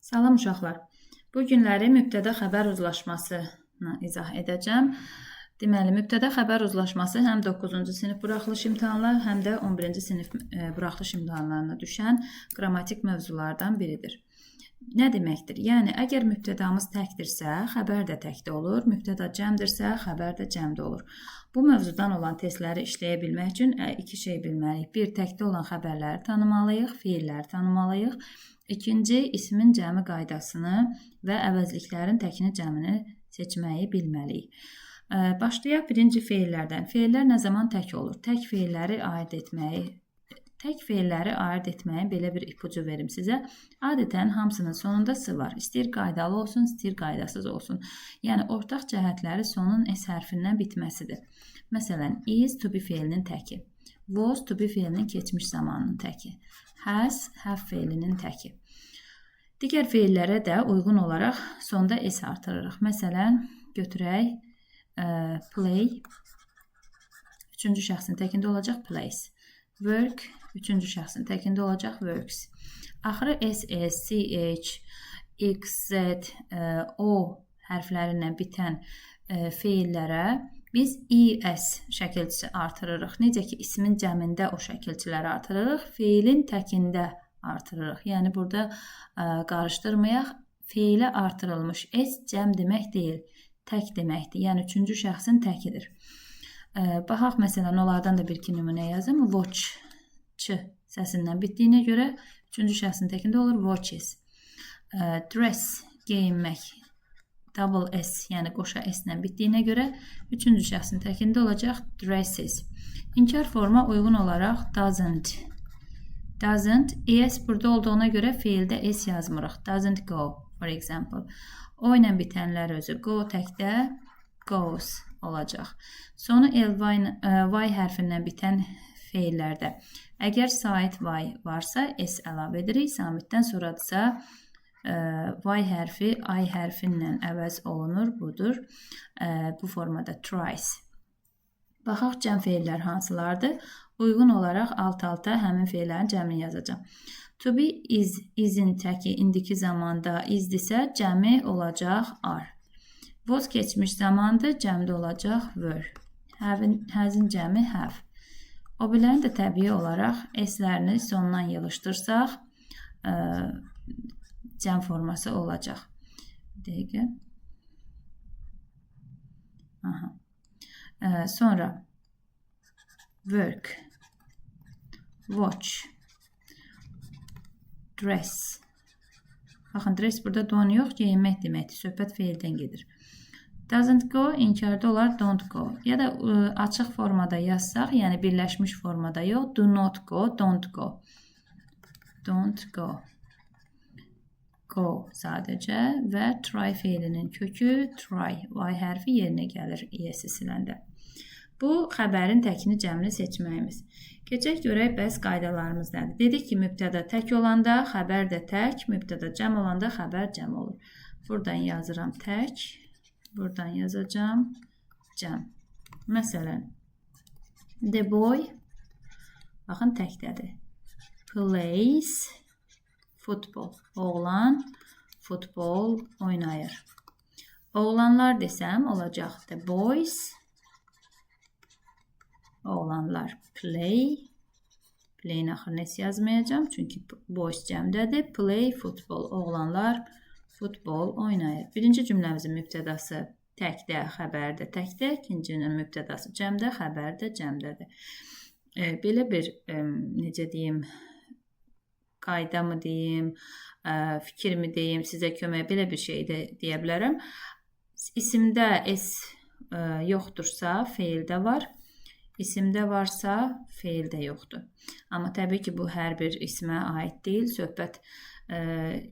Salam uşaqlar. Bu günləri mübtəda xəbər uzlaşmasını izah edəcəm. Deməli, mübtəda xəbər uzlaşması həm 9-cu sinif buraxılış imtahanları, həm də 11-ci sinif buraxılış imtahanlarına düşən qrammatik mövzulardan biridir. Nə deməkdir? Yəni, əgər mübtədamız təkdirsə, xəbər də təkdə olur, mübtəda cəmdirsə, xəbər də cəmdə olur. Bu mövzudan olan testləri işləyə bilmək üçün iki şey bilməliyik. Bir, təkdə olan xəbərləri tanımalıyıq, feilləri tanımalıyıq. İkinci, ismin cəmi qaydasını və əvəzliklərin təkini cəmini seçməyi bilməliyik. Başlayaq birinci feillərdən. Feillər nə zaman tək olur? Tək feilləri ayırd etməyin belə bir ipucu verim sizə. Adətən hamısının sonunda s var. İstəyir qaydalı olsun, istəyir qaydasız olsun. Yəni ortaq cəhətləri sonun s hərfindən bitməsidir. Məsələn, is to be feilinin təki. Was to be feilinin keçmiş zamanının təki. Has, have feilinin təki. Digər feillərə də uyğun olaraq sonda s artırırıq. Məsələn, götürək play, üçüncü şəxsin təkində olacaq plays. Work, üçüncü şəxsin təkində olacaq works. Axırı S, S, C, H, X, Z, O hərfləri ilə bitən feillərə biz ES şəkilçisi artırırıq. Necə ki, ismin cəmində o şəkilçiləri artırırıq, feilin təkində artırırıq. Yəni, burada qarışdırmayaq. Feilə artırılmış S cəm demək deyil, tək deməkdir. Yəni, üçüncü şəxsin təkidir. Baxaq, məsələn, onlardan da bir-iki nümunə yazım. Watch, ç səsindən bitdiyinə görə üçüncü şəxsin təkində olur watches. Dress, geyinmək, double S, yəni qoşa S ilə bitdiyinə görə üçüncü şəxsin təkində olacaq dresses. İnkar forma uyğun olaraq doesn't. Doesn't, es burada olduğuna görə feildə s yazmırıq. Doesn't go, for example. O ilə bitənlər özü go təkdə goes olacaq. Sonu L, Y, y hərfindən bitən feillərdə əgər sait y varsa s əlavə edirik. Samitdən sonradırsa y hərfi I hərfi ilə əvəz olunur. Budur. Bu formada tries. Baxaq cəm feillər hansılardır? Uyğun olaraq alt-alta həmin feillərin cəmini yazacağam. To be is, is-in təki indiki zamanda isdirsə cəmi olacaq are. Was keçmiş zamandır, cəmdə olacaq were. Has-in cəmi have. O birilərini də təbii olaraq s-lərini sondan yığışdırsaq, cəm forması olacaq. Bir dəqiqə. Aha. Sonra work, watch, dress. Baxın, dress burada don yox, geyinmək deməkdir. Söhbət feildən gedir. Doesn't go inkarda olar don't go. Ya da açıq formada yazsaq, yəni birləşmiş formada yox, do not go, don't go. Don't go. Go sadəcə və try feilinin kökü try. Y hərfi yerinə gəlir es-i siləndə. Bu xəbərin təkini cəmini seçməyimiz. Keçək görək bəs qaydalarımız nədir? Dedik ki, mübtəda tək olanda xəbər də tək, mübtəda cəm olanda xəbər cəm olur. Buradan yazıram tək. Buradan yazacağam cəm. Məsələn, the boy, baxın təkdədir. Plays football. Oğlan futbol oynayır. Oğlanlar desəm olacaq the boys. Oğlanlar play. Play'in axırına s yazmayacağam. Çünki boys cəmdədir. Play football. Oğlanlar futbol oynayır. Birinci cümləmizin mübtədası təkdə, xəbər də təkdə. İkincinin mübtədası cəmdə, xəbər də cəmdədir. Belə bir, necə deyim, qayda mı deyim, fikir mi deyim, sizə kömək belə bir şey də deyə bilərəm. İsimdə s yoxdursa, feildə var. İsimdə varsa, feildə yoxdur. Amma təbii ki, bu hər bir ismə aid deyil. Söhbət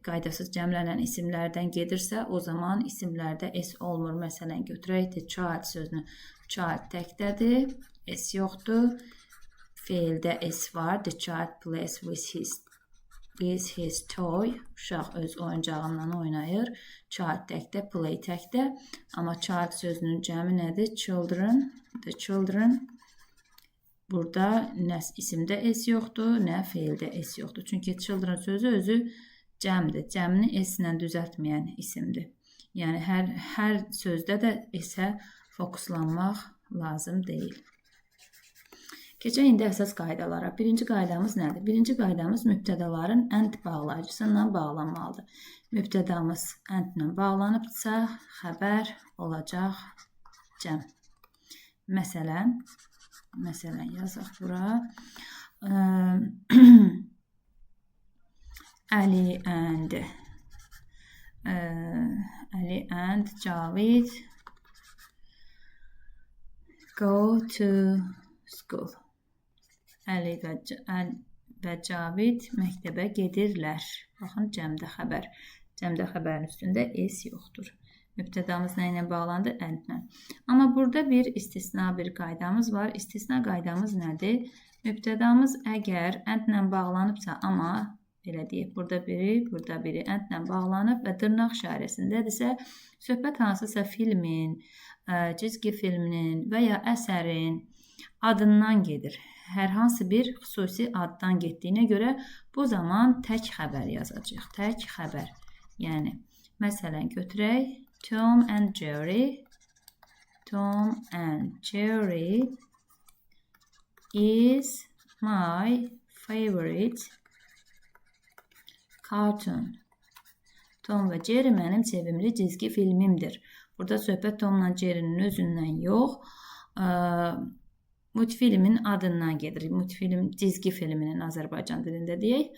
qaydasız cəmlənən isimlərdən gedirsə, o zaman isimlərdə s olmur. Məsələn, götürək the child sözünü. Child təkdədir, s yoxdur. Feildə s var. The child plays with his toy. Uşaq öz oyuncağından oynayır. Child təkdə, play təkdə. Amma child sözünün cəmi nədir? Children, the children. Burada nə isimdə s yoxdur, nə feildə s yoxdur. Çünki children sözü özü Cəmdir. Cəmini S ilə düzəltməyən isimdir. Yəni hər sözdə də S-ə fokuslanmaq lazım deyil. Keçək indi əsas qaydalara. Birinci qaydamız nədir? Birinci qaydamız mübtədaların and bağlayıcısından bağlanmalıdır. Mübtədamız and-la bağlanıbsa, xəbər olacaq cəm. Məsələn, yazaq bura. Ali and Cavid go to school. Əli və Cavid məktəbə gedirlər. Baxın, cəmdə xəbər. Cəmdə xəbərin üstündə S yoxdur. Mübtədamız nə ilə bağlandı? And-lə. Amma burada bir istisna bir qaydamız var. İstisna qaydamız nədir? Mübtədamız əgər and-lə bağlanıbsa, amma belə deyək, burada biri, burada biri and-lə bağlanıb və dırnaq işarəsindədirsə, söhbət hansısa filmin, cizgi filminin və ya əsərin adından gedir. Hər hansı bir xüsusi addan getdiyinə görə bu zaman tək xəbər yazacağıq. Tək xəbər. Yəni, məsələn, götürək Tom and Jerry. Tom and Jerry is my favorite cartoon. Tom və Jerry mənim sevimli cizgi filmimdir. Burada söhbət Tomla Jerry'nin özündən yox, multfilmin adından gedir. Multfilm, cizgi filminin Azərbaycan dilində deyək.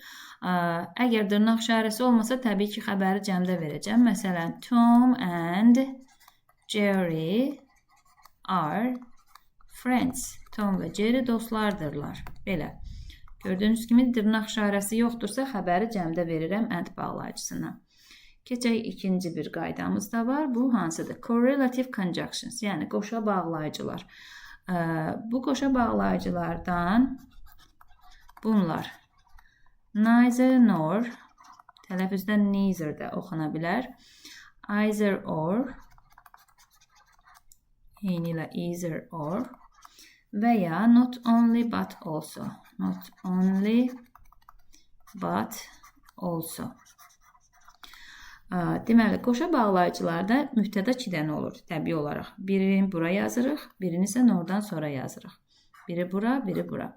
Əgər dırnaq işarəsi olmasa, təbii ki, xəbəri cəmdə verəcəm. Məsələn, Tom and Jerry are friends. Tom və Jerry dostlardırlar. Belə. Gördüyünüz kimi, dırnaq işarəsi yoxdursa, xəbəri cəmdə verirəm and bağlayıcısına. Keçək ikinci bir qaydamız da var. Bu hansıdır? Correlative conjunctions, yəni qoşa bağlayıcılar. Bu qoşa bağlayıcılardan bunlar neither nor, tələffüzdə neither də oxuna bilər. Either or, eyni ilə either or və ya not only but also. Not only but also. Deməli, qoşa bağlayıcılarda mübtəda iki dənə olur təbii olaraq. Birini bura yazırıq, birini isə nordan sonra yazırıq. Biri bura, biri bura.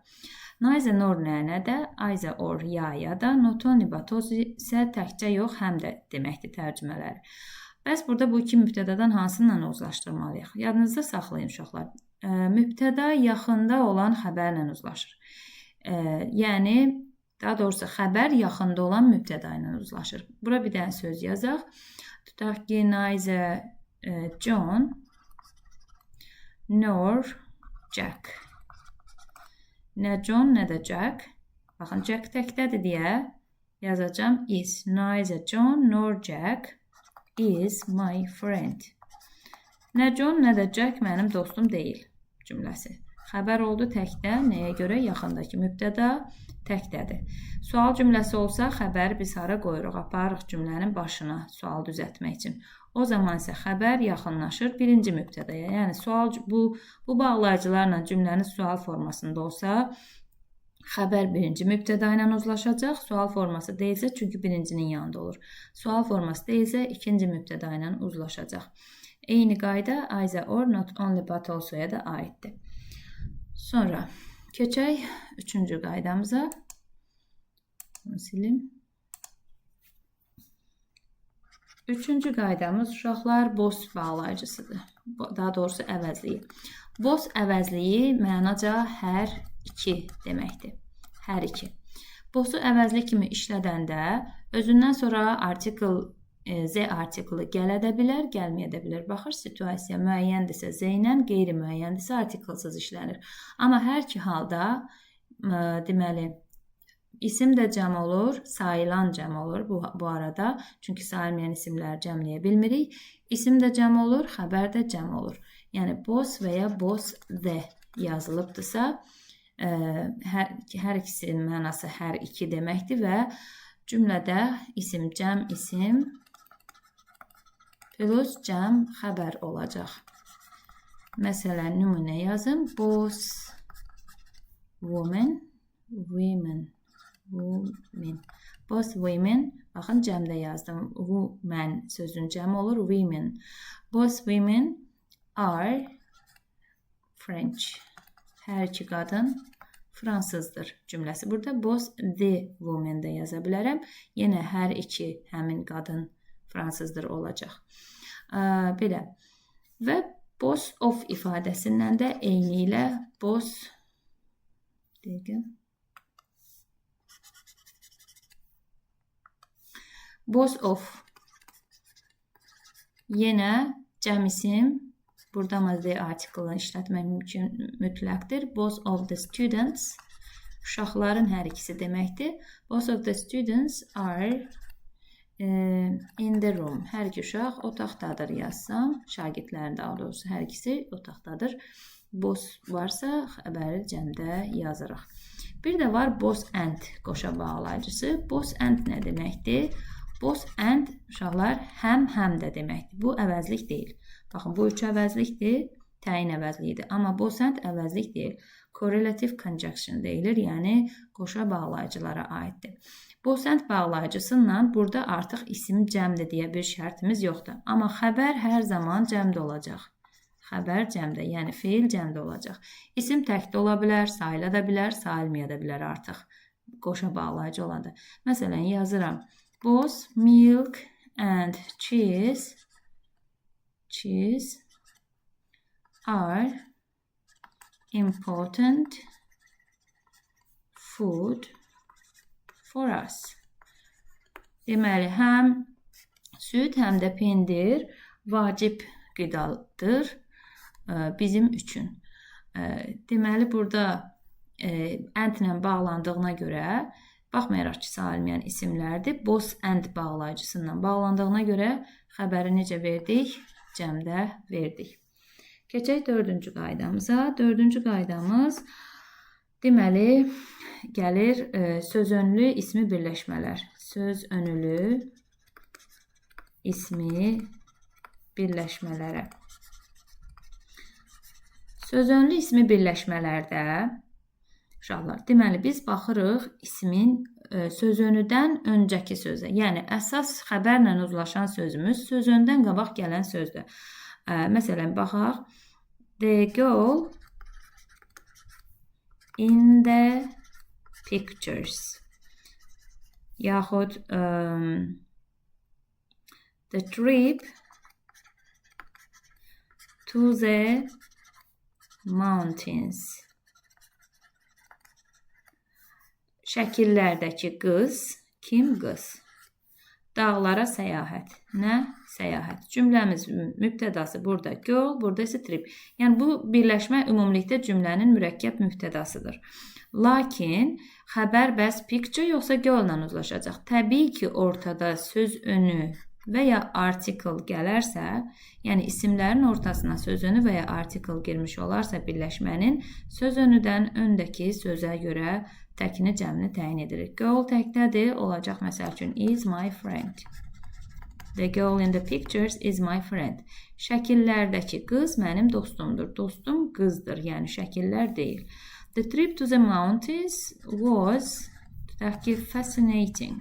Neither nor nə-nədə, either or ya ya da, not only but also isə təkcə yox, həm də deməkdir tərcümələri. Bəs burada bu iki mübtədadan hansından uzlaşdırmalıyıq? Yadınızda saxlayın uşaqlar. Mübtəda yaxında olan xəbərlə uzlaşır. Yəni, daha doğrusu xəbər yaxında olan mübtəda ilə uzlaşır. Bura bir dənə söz yazaq. Tutaq ki, neither John nor Jack. Nə John, nə də Jack. Baxın, Jack təkdədir deyə yazacağam is. Neither John nor Jack is my friend. Nə John, nə də Jack mənim dostum deyil cümləsi. Xəbər oldu təkdə, nəyə görə? Yaxındakı mübtəda təkdədir. Sual cümləsi olsa, xəbəri biz hara qoyuruq? Aparırıq cümlənin başına sual düzəltmək üçün. O zaman isə xəbər yaxınlaşır birinci mübtədaya. Yəni, sual bu bağlayıcılarla cümlənin sual formasında olsa, xəbər birinci mübtəda ilə uzlaşacaq. Sual forması deyilsə, çünki birincinin yanında olur. Sual forması deyilsə, ikinci mübtəda ilə uzlaşacaq. Eyni qayda either or, not only but also-ya da aiddir. Sonra keçək üçüncü qaydamıza. Bunu silim. Üçüncü qaydamız uşaqlar both bağlayıcısıdır. Daha doğrusu əvəzliyi. Both əvəzliyi mənaca hər iki deməkdir. Hər iki. Both'u əvəzlik kimi işlədəndə özündən sonra article Z artiklı gələ də bilər, gəlməyə də bilər. Baxır, situasiya müəyyəndirsə Z ilə, qeyri-müəyyəndirsə artiklsız işlənir. Amma hər iki halda deməli, isim də cəm olur, sayılan cəm olur bu arada. Çünki sayılmayan isimləri cəmləyə bilmirik. İsim də cəm olur, xəbər də cəm olur. Yəni, both və ya both the yazılıbdırsa, hər ikisinin mənası hər iki deməkdir və cümlədə isim cəm isim plus cəm xəbər olacaq. Məsələn, nümunə yazın. Both women, women, women. Both women Baxın, cəmdə yazdım. Woman sözün cəmi olur. Women. Both women are French. Hər iki qadın fransızdır cümləsi. Burada both the women də yaza bilərəm. Yenə hər iki həmin qadın fransızdır olacaq. Belə. Və both of ifadəsindən də eyni ilə both dəqiqə. Both of yenə cəm isim. Burada amma the article-ını işlətmək mümkün mütləqdir. Both of the students uşaqların hər ikisi deməkdir. Both of the students are in the room. Hər iki uşaq otaqdadır yazsam. Şagirdlərin daha doğrusu hər ikisi otaqdadır. Both varsa xəbəri cəmdə yazırıq. Bir də var both and qoşa bağlayıcısı. Both and nə deməkdir? Both and uşaqlar həm həm də deməkdir. Bu əvəzlik deyil. Baxın, bu üç əvəzlikdir, təyin əvəzliyidir. Amma both and əvəzlik deyil. Correlative conjunction deyilir, yəni qoşa bağlayıcılara aiddir. Both and bağlayıcısından burada artıq isim cəmdir deyə bir şərtimiz yoxdur. Amma xəbər hər zaman cəmdə olacaq. Xəbər cəmdə, yəni feil cəmdə olacaq. İsim təkdə ola bilər, sayıla da bilər, sayılmaya da bilər artıq. Qoşa bağlayıcı olanda. Məsələn, yazıram. Both milk and cheese are important food for us. Deməli, həm süd, həm də pendir vacib qidadır bizim üçün. Deməli, burada and ilə bağlandığına görə, baxmayaraq ki, sayılmayan isimlərdir. Both and bağlayıcısından bağlandığına görə xəbəri necə verdik? Cəmdə verdik. Keçək dördüncü qaydamıza. Dördüncü qaydamız deməli, gəlir sözönlü ismi birləşmələr. Sözönlü ismi birləşmələrə. Sözönlü ismi birləşmələrdə uşaqlar, deməli, biz baxırıq ismin sözönüdən öncəki sözə. Yəni, əsas xəbərlə uzlaşan sözümüz sözöndən qabaq gələn sözdür. Məsələn, baxaq. The girl in the pictures. Yaxud the trip to the mountains. Şəkillərdəki qız kim qız? Dağlara səyahət. Nə? Səyahət. Cümləmiz mübtədası burada girl, burada isə trip. Yəni, bu birləşmə ümumilikdə cümlənin mürəkkəb mübtədasıdır. Lakin xəbər bəs picture yoxsa girl-la uzlaşacaq. Təbii ki, ortada söz önü və ya article gələrsə, yəni isimlərin ortasına söz önü və ya article girmiş olarsa birləşmənin söz önüdən öndəki sözə görə təkini cəmini təyin edirik. Girl təkdədir, olacaq məsəl üçün is my friend. The girl in the pictures is my friend. Şəkillərdəki qız mənim dostumdur. Dostum qızdır, yəni şəkillər deyil. The trip to the mountains was, tutaq ki, fascinating.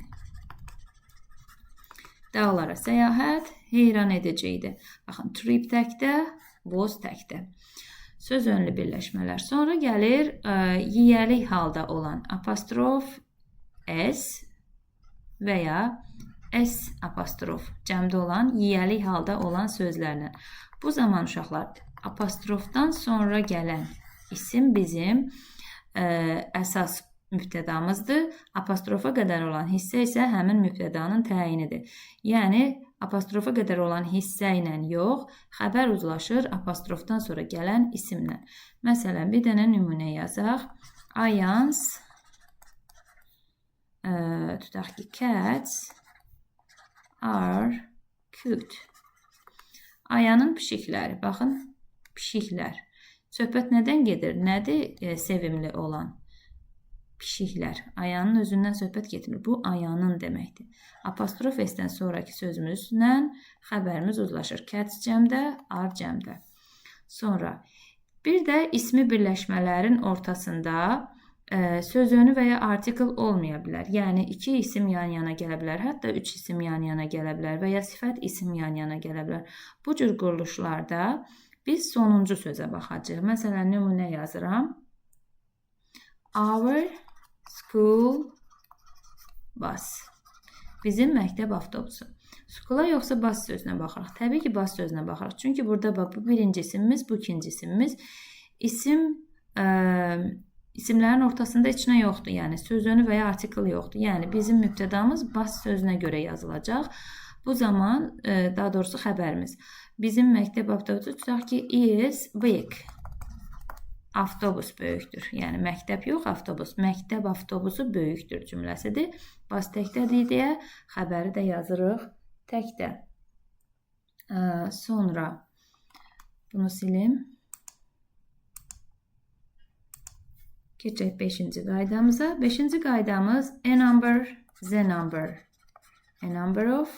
Dağlara səyahət heyran edici idi. Baxın, trip təkdə, was təkdə. Söz önlü birləşmələr. Sonra gəlir yiyəlik halda olan apostrof s və ya s apostrof cəmdə olan yiyəlik halda olan sözlərlə. Bu zaman uşaqlar apostrofdan sonra gələn isim bizim əsas mübtədamızdır. Apostrofa qədər olan hissə isə həmin mübtədanın təyinidir. Yəni, apostrofa qədər olan hissə ilə yox, xəbər uzlaşır apostrofdan sonra gələn isimlə. Məsələn, bir dənə nümunə yazaq. Ayans, tutaq ki, cats are cute. Ayanın pişikləri, baxın, pişiklər. Söhbət nədən gedir? Nədir sevimli olan? Pişiklər. Ayanın özündən söhbət getmir. Bu, ayanın deməkdir. Apostrof s-dən sonraki sözümüzlə xəbərimiz uzlaşır. Cats cəmdə, are cəmdə. Sonra bir də ismi birləşmələrin ortasında Söz önü və ya artikel olmaya bilər. Yəni 2 isim yan yana gələ bilər, hətta 3 isim yan yana gələ bilər və ya sifət isim yan yana gələ bilər. Bu cür quruluşlarda biz sonuncu sözə baxacağıq. Məsələn, nümunə yazıram. Our school bus. Bizim məktəb avtobusu. School'a yoxsa bus sözünə baxırıq. Təbii ki, bus sözünə baxırıq. Çünki burada bax, bu birinci isimimiz, bu ikinci isimimiz. İsimlərin ortasında heç nə yoxdur. Yəni söz önü və ya artikel yoxdur. Yəni bizim mübtədamız bus sözünə görə yazılacaq. Bu zaman, daha doğrusu xəbərimiz. Bizim məktəb avtobusu tutaq ki, is big. Avtobus böyükdür. Yəni məktəb yox, avtobus. Məktəb avtobusu böyükdür cümləsidir. Bus təkdədir deyə xəbəri də yazırıq təkdə. Sonra bunu silim. Keçək 5-ci qaydamıza. 5-ci qaydamız a number, the number. A number of,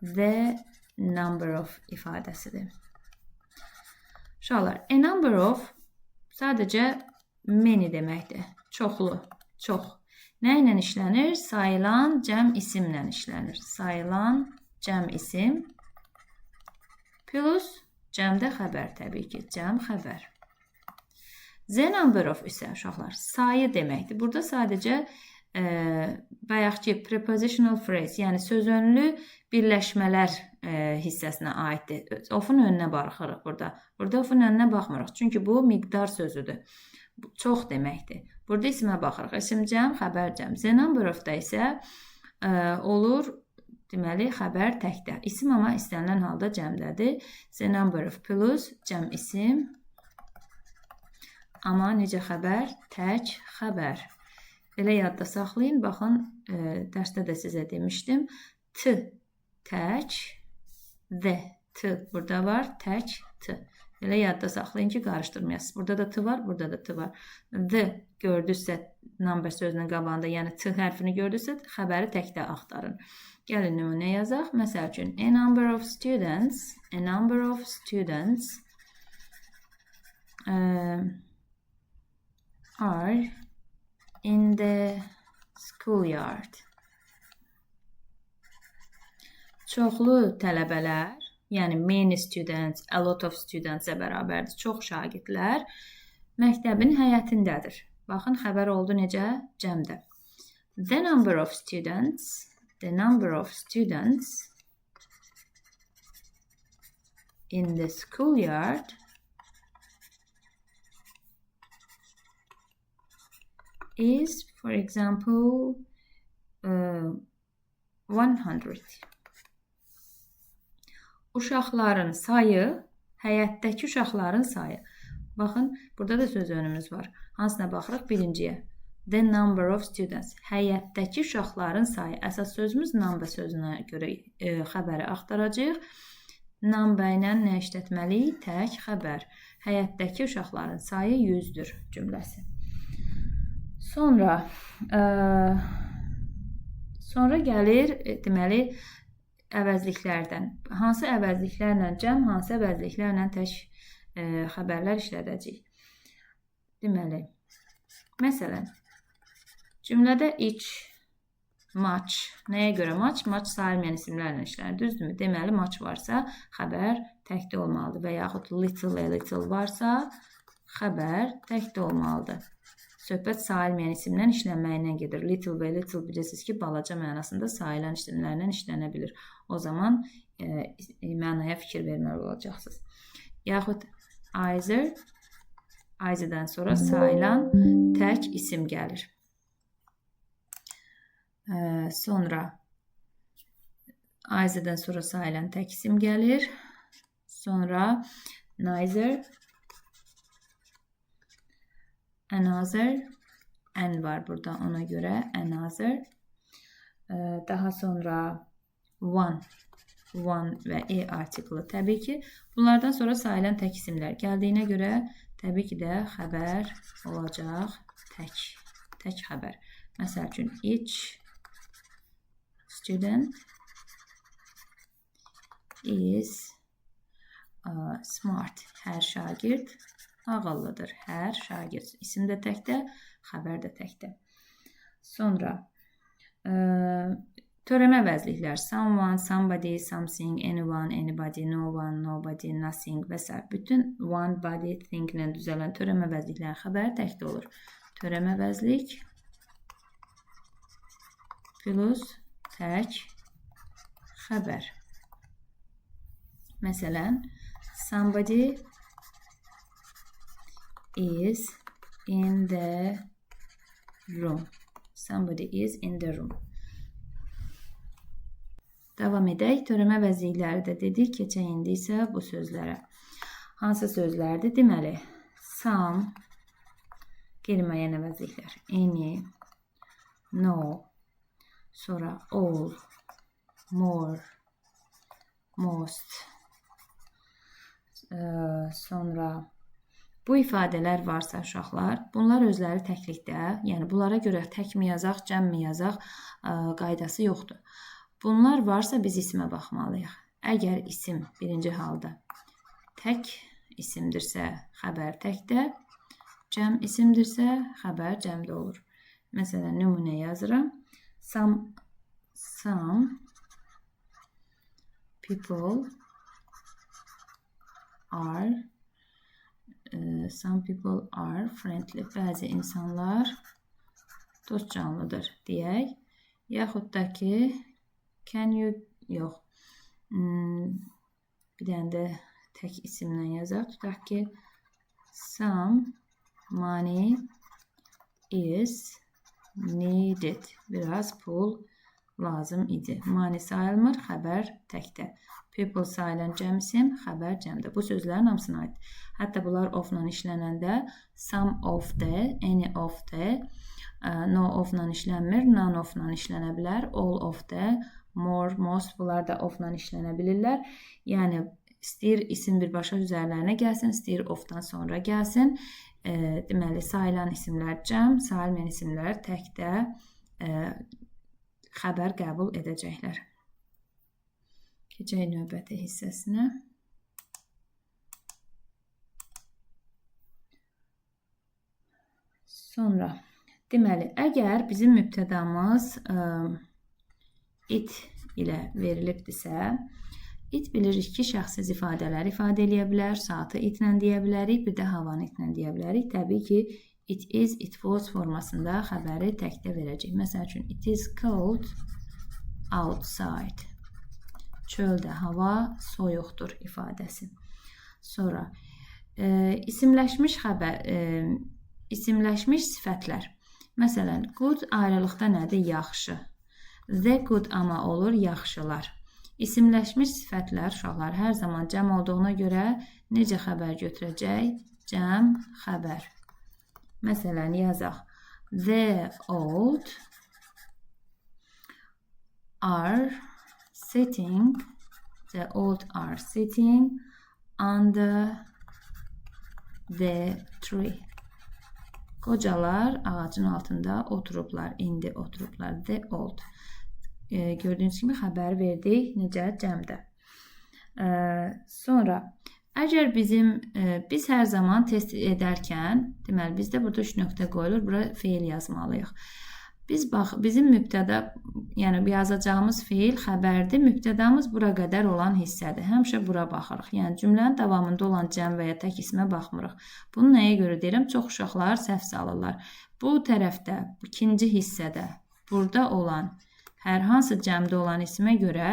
the number of ifadəsidir. Uşaqlar, a number of sadəcə many deməkdir. Çoxlu, çox. Nə ilə işlənir? Sayılan cəm isimlə işlənir. Sayılan cəm isim plus cəmdə xəbər təbii ki, cəm xəbər. The number of isə uşaqlar sayı deməkdir. Burada sadəcə bayaqki prepositional phrase, yəni sözönlü birləşmələr hissəsinə aiddir. Of-un önünə baxırıq burada. Burada of-un önünə baxmırıq. Çünki bu miqdar sözüdür. Çox deməkdir. Burada isimə baxırıq. İsim cəm, xəbər cəm. The number of-da isə olur, deməli, xəbər təkdə. İsim amma istənilən halda cəmdədir. The number of plus cəm isim. Amma necə xəbər? Tək xəbər. Belə yadda saxlayın. Baxın, dərsdə də sizə demişdim. T, tək, the, T burada var, tək, T. Belə yadda saxlayın ki, qarışdırmayasınız. Burada da T var, burada da T var. The gördünüzsə number sözünün qabağında, yəni T hərfini gördünüzsə, xəbəri təkdə axtarın. Gəlin nümunə yazaq. Məsəl üçün, a number of students, a number of students are in the schoolyard. Çoxlu tələbələr, yəni many students, a lot of students-ə bərabərdir. Çox şagirdlər məktəbin həyətindədir. Baxın, xəbər oldu necə? Cəmdə. The number of students, the number of students in the schoolyard is, for example, 100. Uşaqların sayı, həyətdəki uşaqların sayı. Baxın, burada da söz önümüz var. Hansına baxırıq? Birinciyə. The number of students. Həyətdəki uşaqların sayı. Əsas sözümüz number sözünə görə xəbəri axtaracağıq. Number ilə nə işlətməliyik? Tək xəbər. Həyətdəki uşaqların sayı 100-dür cümləsi. Sonra sonra gəlir, deməli, əvəzliklərdən. Hansı əvəzliklərlə cəm, hansı əvəzliklərlə tək xəbərlər işlədəcəyik. Deməli, məsələn, cümlədə each, much. Nəyə görə much? Much sayılmayan isimlərlə işlənir, düzdürmü? Deməli, much varsa, xəbər təkdə olmalıdır və yaxud little, a little varsa, xəbər təkdə olmalıdır. Söhbət sayılmayan isimdən işlənməyindən gedir. Little və little bilirsiniz ki, balaca mənasında sayılan isimlərlə işlənə bilir. O zaman mənaya fikir verməli olacaqsınız. Yaxud either, either'dan sonra sayılan tək isim gəlir. Sonra either'dan sonra sayılan tək isim gəlir. Sonra neither, another, n var burada ona görə another. Daha sonra one, one və e artiklı təbii ki. Bunlardan sonra sayılan tək isimlər gəldiyinə görə təbii ki də xəbər olacaq tək, tək xəbər. Məsəl üçün each student is smart. Hər şagird ağıllıdır. Hər şagird. İsim də təkdə, xəbər də təkdə. Sonra törəmə vəzliklər someone, somebody, something, anyone, anybody, no one, nobody, nothing və s. Bütün one, body, thing ilə düzələn törəmə vəzliklərin xəbəri təkdə olur. Törəmə vəzlik plus tək xəbər. Məsələn, somebody is in the room. Somebody is in the room. Davam edək. Törəmə vəzlikləri də dedik. Keçək indi isə bu sözlərə. Hansı sözlərdir? Deməli, some, qeyri-müəyyən əvəzliklər. Any, no, sonra all, more, most, sonra bu ifadələr varsa uşaqlar, bunlar özləri təklikdə, yəni bunlara görə tək mi yazaq, cəm mi yazaq qaydası yoxdur. Bunlar varsa biz isimə baxmalıyıq. Əgər isim birinci halda tək isimdirsə, xəbər təkdə, cəm isimdirsə, xəbər cəmdə olur. Məsələn, nümunə yazıram. Some people are some people are friendly. Bəzi insanlar dostcanlıdır deyək. Yaxud da ki, can you, yox, bir dənə də tək isimlə yazaq. Tutaq ki, some money is needed. Biraz pul lazım idi. Money sayılmır, xəbər təkdə. People sayılan cəm isim, xəbər cəmdə. Bu sözlərin hamısına aid. Hətta bunlar of-la işlənəndə some of the, any of the, no of-la işlənmir, none of-la işlənə bilər, all of the, more, most bunlar da of-la işlənə bilirlər. Yəni, istəyir isim birbaşa üzərlərinə gəlsin, istəyir of-dan sonra gəlsin. Deməli, sayılan isimlər cəm, sayılmayan isimlər təkdə xəbər qəbul edəcəklər. Keçək növbəti hissəsinə. Sonra, deməli, əgər bizim mübtədamız it ilə verilibdirsə, it bilirik ki, şəxssiz ifadələr ifadə eləyə bilər, saatı itlə deyə bilərik, bir də havanı itlə deyə bilərik. Təbii ki, it is, it was formasında xəbəri təkdə verəcək. Məsəl üçün, it is cold outside. Çöldə hava soyuqdur ifadəsi. Sonra, isimləşmiş xəbər, isimləşmiş sifətlər. Məsələn, good ayrılıqda nədir? Yaxşı. The good amma olur yaxşılar. İsimləşmiş sifətlər uşaqlar hər zaman cəm olduğuna görə necə xəbər götürəcək? Cəm xəbər. Məsələn, yazaq. The old are sitting, the old are sitting under the tree. Qocalar ağacın altında oturublar, indi oturublar. The old. Gördüyünüz kimi xəbər verdik necə? Cəmdə. Sonra, əgər biz hər zaman test edərkən, deməli, bizdə burada 3 nöqtə qoyulur, bura feil yazmalıyıq. Biz bax, bizim mübtəda, yəni yazacağımız feil xəbərdir, mübtədamız bura qədər olan hissədir. Həmişə bura baxırıq. Yəni cümlənin davamında olan cəm və ya tək ismə baxmırıq. Bunu nəyə görə deyirəm? Çox uşaqlar səhv salırlar. Bu tərəfdə, ikinci hissədə, burada olan hər hansı cəmdə olan ismə görə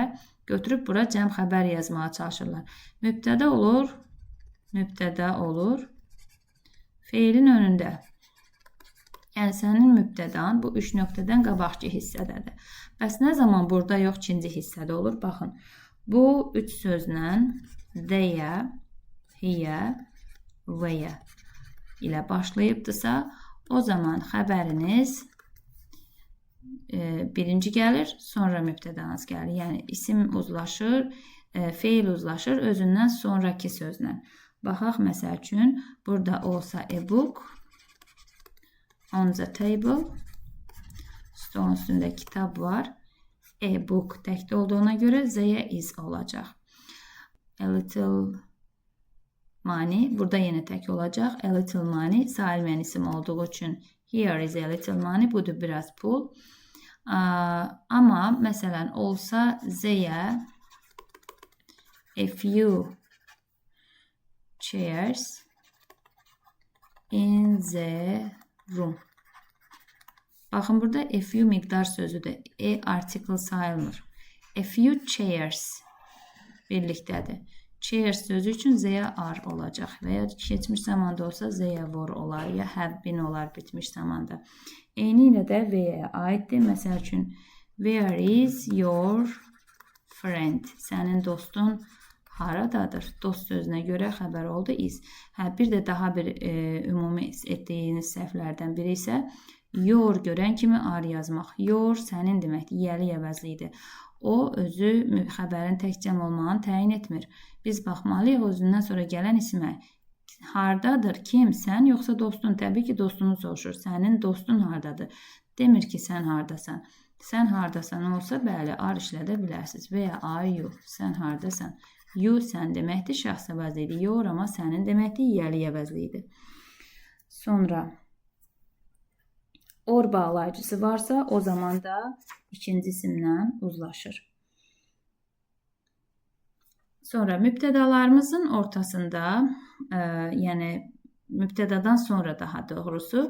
götürüb bura cəm xəbər yazmağa çalışırlar. Mübtəda olur, mübtəda olur feilin önündə. Yəni, sənin mübtədan bu 3 nöqtədən qabaqki hissədədir. Bəs nə zaman burada yox, ikinci hissədə olur? Baxın, bu 3 sözlə they-ə, he-yə, və-yə ilə başlayıbdırsa, o zaman xəbəriniz birinci gəlir, sonra mübtədanız gəlir. Yəni, isim uzlaşır, feil uzlaşır özündən sonraki sözlə. Baxaq, məsəl üçün, burada olsa a book, on the table, stolun üstündə kitab var. A book təkdə olduğuna görə Z-yə is olacaq. A little Money. Burada yenə tək olacaq. A little money sayılmayan isim olduğu üçün here is a little money. Budur biraz pul. Amma məsələn olsa Z-yə a few chairs in the room. Baxın burada a few miqdar sözüdür. A article sayılmır. A few chairs birlikdədir. Chairs sözü üçün Z-yə are olacaq və ya keçmiş zamanda olsa Z-yə were olar, ya have been olar bitmiş zamanda. Eyni ilə də V-yə aiddir. Məsəl üçün where is your friend? Sənin dostun haradadır? Dost sözünə görə xəbər oldu is. Hə, bir də daha bir ümumi etdiyiniz səhvlərdən biri isə your görən kimi are yazmaq. Your sənin deməkdir, yiyəli əvəzlidir. O özü xəbərin tək cəm olmağını təyin etmir. Biz baxmalıyıq özündən sonra gələn isimə. Hardadır? Kim? Sən yoxsa dostun? Təbii ki, dostunu soruşur. Sənin dostun hardadır? Demir ki, sən hardasan. Sən hardasan olsa, bəli, are işlədə bilərsiniz. Və ya are you? Sən hardasan? You sən deməkdir, şəxs əvəzlidir. Your amma sənin deməkdir, yiyəli əvəzlidir. Sonra or bağlayıcısı varsa, o zaman da ikinci isimlə uzlaşır. Sonra mübtədalarımızın ortasında, yəni mübtədadan sonra daha doğrusu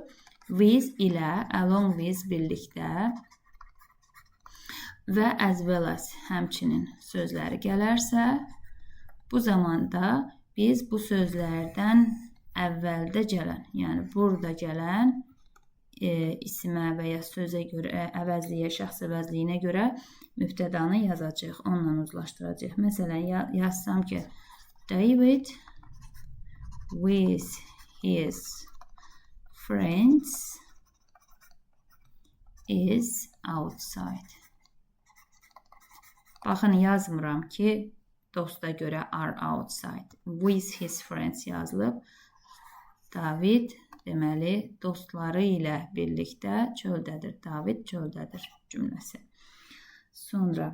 with ilə, along with birlikdə və as well as həmçinin sözləri gələrsə, bu zamanda biz bu sözlərdən əvvəldə gələn, yəni burada gələn isimə və ya sözə görə, əvəzliyə, şəxs əvəzliyinə görə mübtədanı yazacağıq, onunla uzlaşdıracağıq. Məsələn, yazsam ki, David with his friends is outside. Baxın, yazmıram ki, dosta görə are outside. With his friends yazılıb. David deməli, dostları ilə birlikdə çöldədir. David çöldədir cümləsi. Sonra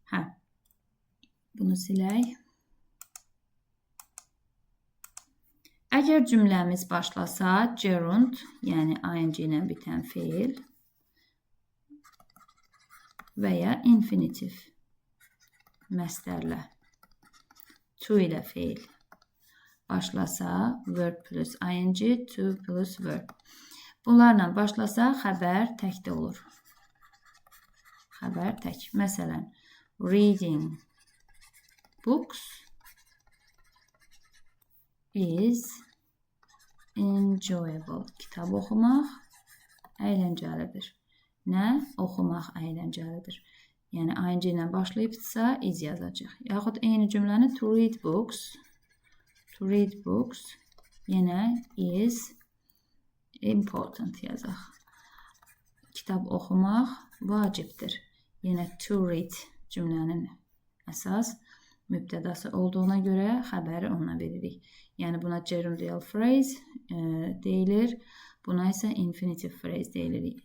hə, bunu silək. Əgər cümləmiz başlasa gerund, yəni ing ilə bitən feil və ya infinitiv məstərlə to ilə feil başlasa verb plus ing, to plus verb. Bunlarla başlasa xəbər təkdə olur. Xəbər tək. Məsələn, reading books is enjoyable. Kitab oxumaq əyləncəlidir. Nə? Oxumaq əyləncəlidir. Yəni ing ilə başlayıbsa is yazacaq. Yaxud eyni cümləni to read books yenə is important yazaq. Kitab oxumaq vacibdir. Yenə to read cümlənin əsas mübtədası olduğuna görə xəbəri ona veririk. Yəni buna gerundial phrase deyilir. Buna isə infinitive phrase deyilir.